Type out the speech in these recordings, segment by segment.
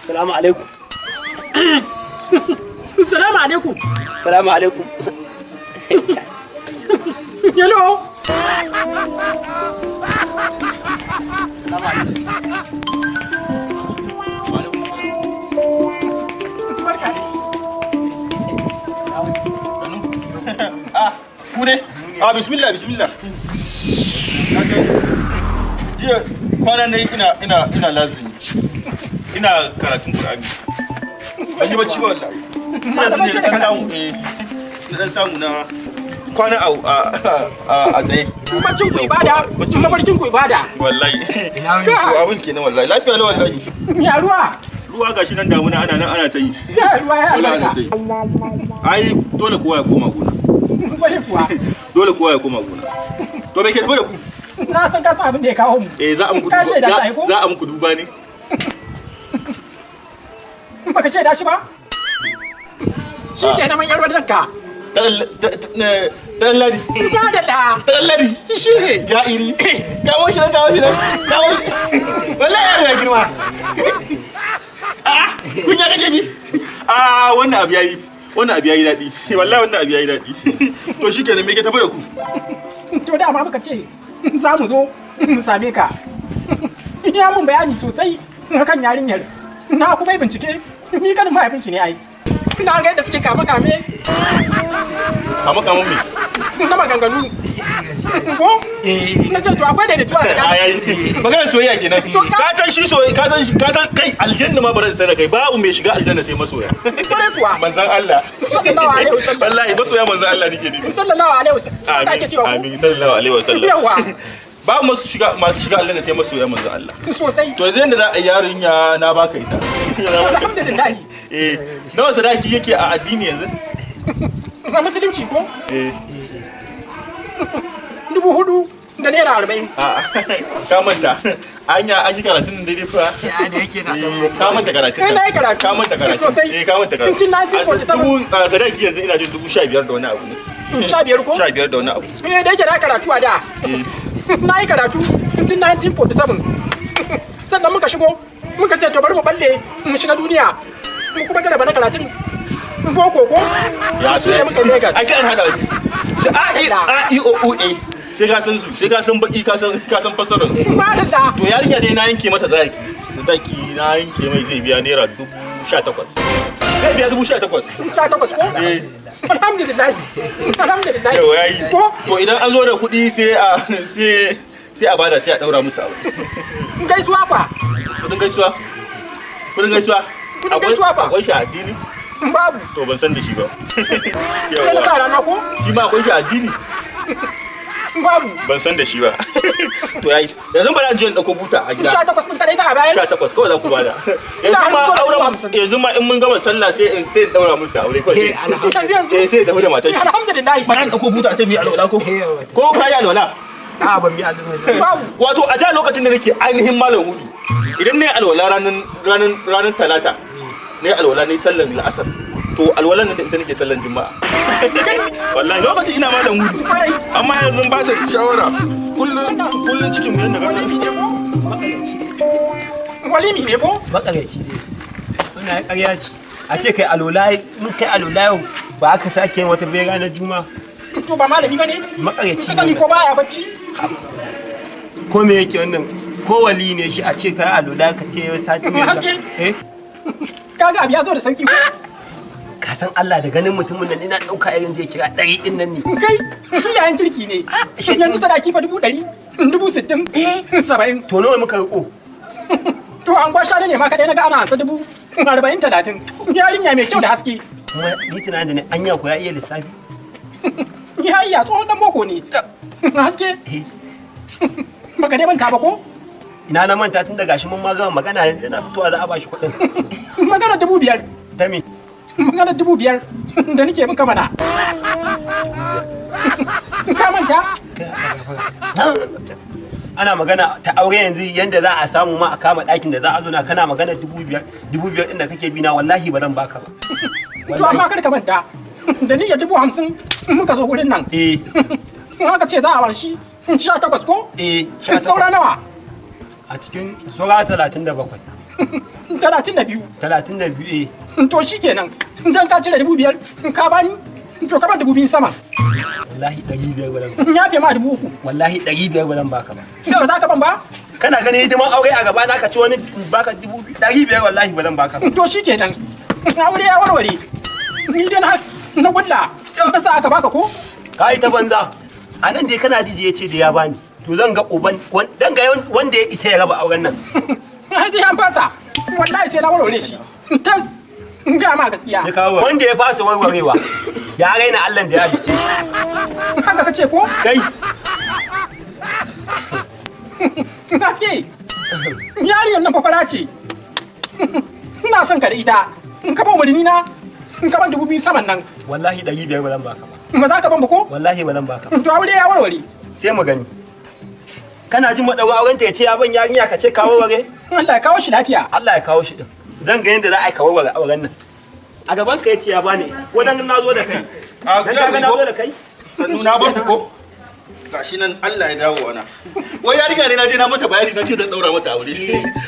Assalamu alaikum. Salamu alaikum. Assalamu alaikum. Hello. Barka dai. Ah, ku ne? Ah, bismillah, bismillah. Jiya kwana ne ina lazimi. Ina karatun Qur'ani. Ban yi bacci ba wallahi. Sai yanzu ne na dan samu na dan samu na kwana a tsaye. Baccin ku ibada, mafarkin ku ibada. Wallahi. To abin kenan wallahi. Lafiya lau wallahi. Ya ruwa. Ruwa gashi nan damuna ana nan ana ta yi. Ya ruwa ya Dole ana albarka. ta yi. Ai dole kowa ya koma gona. Wani kuwa. Dole kowa ya koma gona. To me ke tafi da ku? Na san ka san abin da ya kawo mu. Eh, za a muku Ka duba. shaida ta aiko? Za a muku duba ne. Baka shaida shi ba? Shi ke nan yar wadanka. Ta dan ladi. Ba da da. Ta dan ladi. Shi ne. Ja'iri. Kawo shi nan, kawo shi nan. Kawo shi. Wallahi yaro ya girma. Ah, kunya kake ji? Ah, wannan abu yayi. Wannan abu yayi daɗi. Wallahi wannan abu yayi daɗi. To shikenan, me ke tafi da ku? To dama muka ce za mu zo mu same ka. Ya mun bayani sosai kan yarinyar. Na kuma yi bincike. Ni kanin mahaifin shi ne ai. Na ga yadda suke kame kame Kama kama me? na maganganu. Ko? Na ce to akwai daidaituwa Ah, tsakanin. yayi. Maganar soyayya kenan. Ka san shi soyayya, ka san shi, ka san kai aljanna ma baran sai da kai. Babu mai shiga aljanna sai masoya. Kwarai kuwa. Manzon Allah. Sallallahu alaihi wasallam. Wallahi masoya manzon Allah nake nufi. Sallallahu alaihi wasallam. Haka ake Amin. cewa ko? Amin. Sallallahu alaihi wasallam. Yawa. Babu masu shiga aljanna sai masoya manzon Allah. Sosai. To yanzu yanda za a yi, yarinya na baka ita. Alhamdulillah. Eh, nawa sadaki yake a addini yanzu? Na musulunci ko? Eh. 4,040. A ka manta. Anya an yi karatun nan daidai fa. Ya da yake na Eh, ka manta karatun. Eh, na yi karatu. Ka manta karatu. Sosai. Eh, ka manta karatu. Tun 1947. Sadaki yanzu ina jin 15,000 da wani abu ne. 15 ko? 15 da wani abu. Eh, da yake na karatu a da. Eh. Na yi karatu tun 1947. Sannan muka shigo, muka ce to bari mu balle mu shiga duniya. Mu kuma jaraba na karatun boko ko? Ya Shi ne muka yi Lagos. Ai sai an hada. Sai a i a i o u a. Sai ka san su, sai ka san baki, ka san fasarar. Madalla. To yarinya dai na yanke mata zaki. Sadaki na yanke mai zai biya naira 18,000. Zai biya 18,000. 18 ko? Eh. Alhamdulillah. Alhamdulillah. Yau yayi. Ko? To idan an zo da kuɗi sai a bada, sai a daura musu aure. Gaisuwa fa. Kuɗin gaisuwa. Kuɗin gaisuwa. Kuɗin gaisuwa fa. Akwai shi a addini? Babu. To ban san da shi ba. Sai na sa rana ko? Shi ma akwai shi a addini? Babu. Ban san da shi ba. To yayi. Yanzu bari an je in ɗauko buta a gida. 18 ɗin kadai za a bayar? 18 kawai za ku bada. Ina Yanzu ma hango da auren 50,000. yanzu ma in mun gama sallah sai in daura musu aure kawai. Yanzu yanzu. Eh, sai ya tafi da matar shi. Alhamdulillah. Bari an ɗauko buta sai mu yi alwala ko? Ko ka yi alwala? A ban bi alwala. Babu. Wato a da lokacin da nake ainihin malam hudu, idan na yi alwala ranar talata, na yi alwala na yi sallan la'asar. To alwalan nan da ita nake sallan juma'a. Wallahi lokacin ina malam hudu. Kwarai. Amma yanzu ba sa shawara. Kullum kullum cikin mu yanda ka Walimi ne ko? Makareci. Walimi ne ko? Makareci dai. Wannan ai ƙarya ce. A ce kai alola, in kai alola yau ba aka sake yin wata bai ranar juma'a. To ba malami ba ne? Makareci. Ka sani ko baya bacci? Ko me yake wannan? Ko wali ne shi a ce kai alola ka ce yau sati mai zuwa. Haske. Eh? Kaga abu ya zo da sauki ko? Ka san Allah da ganin mutumin nan ina ɗauka irin zai kira 100 ɗin nan ne. Kai iyayen kirki ne. Yanzu sadaki fa 100,000, 60,000, 70. To nawa muka riko? To an gwasha ne ma kadai naga ana ansa 40,000, 30. Yarinya mai kyau da haske. Kuma ni tunanin da ne anya ko ya iya lissafi. Ya iya, tsohon dan boko ne. Haske. Eh. Baka dai manta ba ko? Ina na manta, tun da gashi mun ma gama magana, yanzu yana fitowa za a bashi kuɗin. Magana 5,000. Ta me? Magana 5,000 da nake maka mana. Ka manta? Ana magana ta aure yanzu, yanda za a samu ma a kama ɗakin da za a zo na, kana magana 5,000. 5,000 ɗin da kake bi na, wallahi ba zan baka ba. To amma kar ka manta. Da niyyar 50,000 muka zo wurin nan. Eh. In aka ce za a wanshi 18 ko? Eh, 18. Saura nawa? A cikin saura 37. 32. 32, eh. To shi kenan, dan ka cire 5,000 ka bani, to ka ban 2,000 sama. Wallahi 500 ba zan. Ya fiye ma 3,000. Wallahi 500 ba zan baka ba. Ba za ka ban ba? Kana ganin hidiman aure a gaba na ka ci wani baka 2,500, wallahi ba zan baka ba. To shi kenan, aure ya warware. Ni dai na gulla na sa aka baka ko? Ka yi ta banza. A nan dai kana jiji ya ce da ya bani. To zan ga uban dan ga wanda ya isa ya raba auren nan. Ai dai an fasa. Wallahi sai na warware shi. Tas in ga ma gaskiya. Wanda ya fasa warwarewa ya raina Allah da ya bice shi. Haka kace ko? Kai. Gaske. Yariyar nan fafara ce. Ina son ka da ita. In ka ba umarni na, in ka ban 2,000 saman nan. Wallahi 500 ba zan baka ba. Ba za ka ban ba ko? Wallahi ba zan baka ba. To aure ya warware. Sai mu gani. Kana jin madawa auren ta ya ce ya ban yarinya ka ce kawo ware? Allah ya kawo shi lafiya. Allah ya kawo shi din. Zan ga yadda za a yi kawo ware auren nan. A gaban ka ya ce ya bani. Ko dan na zo da kai. A Dan ka ga na zo da kai? Sannu na bar ku ko? Gashi nan Allah ya dawo wana. Wai yarinya ne na je na mata bayani na ce zan daura mata aure.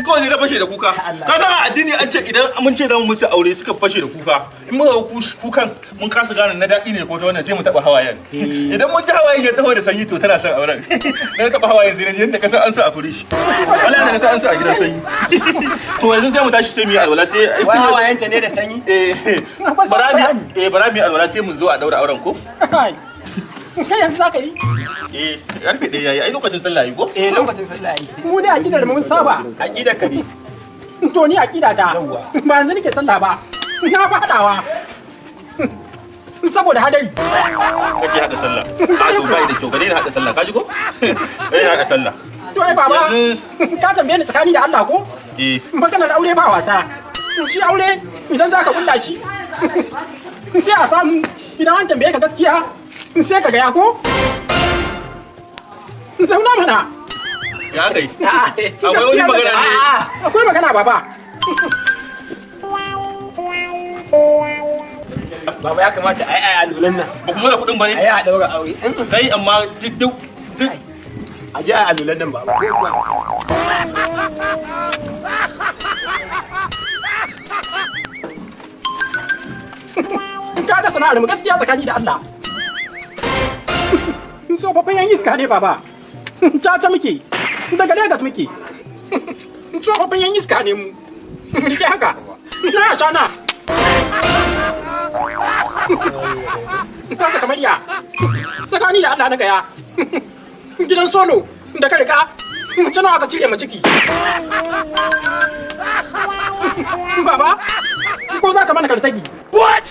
Kawai sai na fashe da kuka. Ka san a addini an ce idan mun ce zamu musu aure suka fashe da kuka. In muka ga kukan mun kasa gane na daɗi ne ko ta wannan sai mu taɓa hawayen. Idan mun ji hawayen ya taho da sanyi to tana son auren. Na taɓa hawayen sai na ji yadda ka san an sa a firish. Wallahi da ka san an sa a gidan sanyi. To yanzu sai mu tashi sai mu yi alwala sai. Wai hawayenta ne da sanyi? Eh. Akwai sauran Bara bayani. mu eh bara mu yi alwala sai mu zo a daura auren ko? Kai yanzu za ka yi? Eh, karfe 1 yayi ai lokacin sallah yi ko? Eh, lokacin sallah yi. Mu ne aƙidar mu mun saba. Aqidar ka ne. To ni aƙida ta. Yawwa. Ba yanzu nake sallah ba. Na fa haɗawa. Saboda hadari. Kake hada sallah. A to bai da kyau ka daina hada sallah ka ji ko? Daina hada sallah. To ai baba, Yanzu ka tambaye ni tsakani da Allah ko? eh Maganar aure ba wasa. Shi aure idan za ka kulla shi sai a samu idan an tambaye ka gaskiya sai ka gaya ko? Zauna mana. Ya kai. Akwai wani magana ne. Akwai magana baba. Baba ya kamata ai ai alulan nan. Ba ku zo da kuɗin ba ne? Ai a daura aure. Kai amma duk duk duk A je ai alulan nan baba. Ka ga sana'ar mu gaskiya tsakani da Allah. Tsofaffin yan iska ne baba. Caca muke. Daga Legas muke. Tsofaffin yan iska ne mu. Rike haka. Na sha na. Kaka kamar ya. Tsakani da Allah na gaya. Gidan solo da ka rika. Mace nawa aka cire ma ciki. Baba, ko za ka mana kartagi? What?